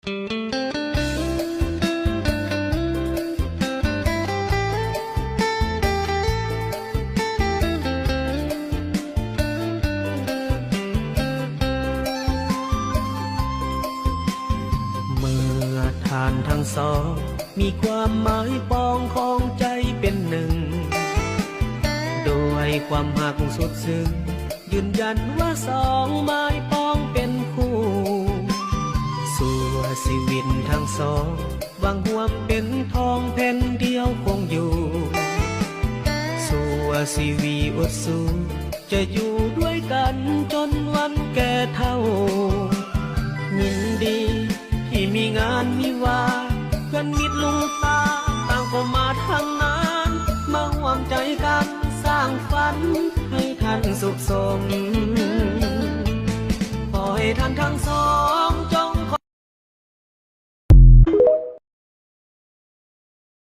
ເມື່ອທ່ານທັງສອງ ມີຄວາມໝາຍປອງຂອງໃຈເປັນໜຶ່ງ ດ້ວຍຄວາມຮັກສຸດຊຶ້ງ ຢືນຢັນວ່າສອງໝາຍປອງເປັນຄູ່ ຊົ່ວຊີວິດທັງສອງ ຫວັງຮ່ວມເປັນທອງແຜ່ນດຽວຄົງຢູ່ ຊົ່ວຊີວິດອົດສູ້ ຈະຢູ່ດ້ວຍກັນຈົນວັນແກ່ເຖົ້າ ຍິນດີທີ່ມີງານມີວາ ເພື່ອນມິດລູກປ້າ ຕ່າງກໍມາທຳງານ ມາຮ່ວມໃຈກັນສ້າງຝັນໃຫ້ທ່ານສຸກສົມ ຂໍໃຫ້ທ່ານທັງສອງ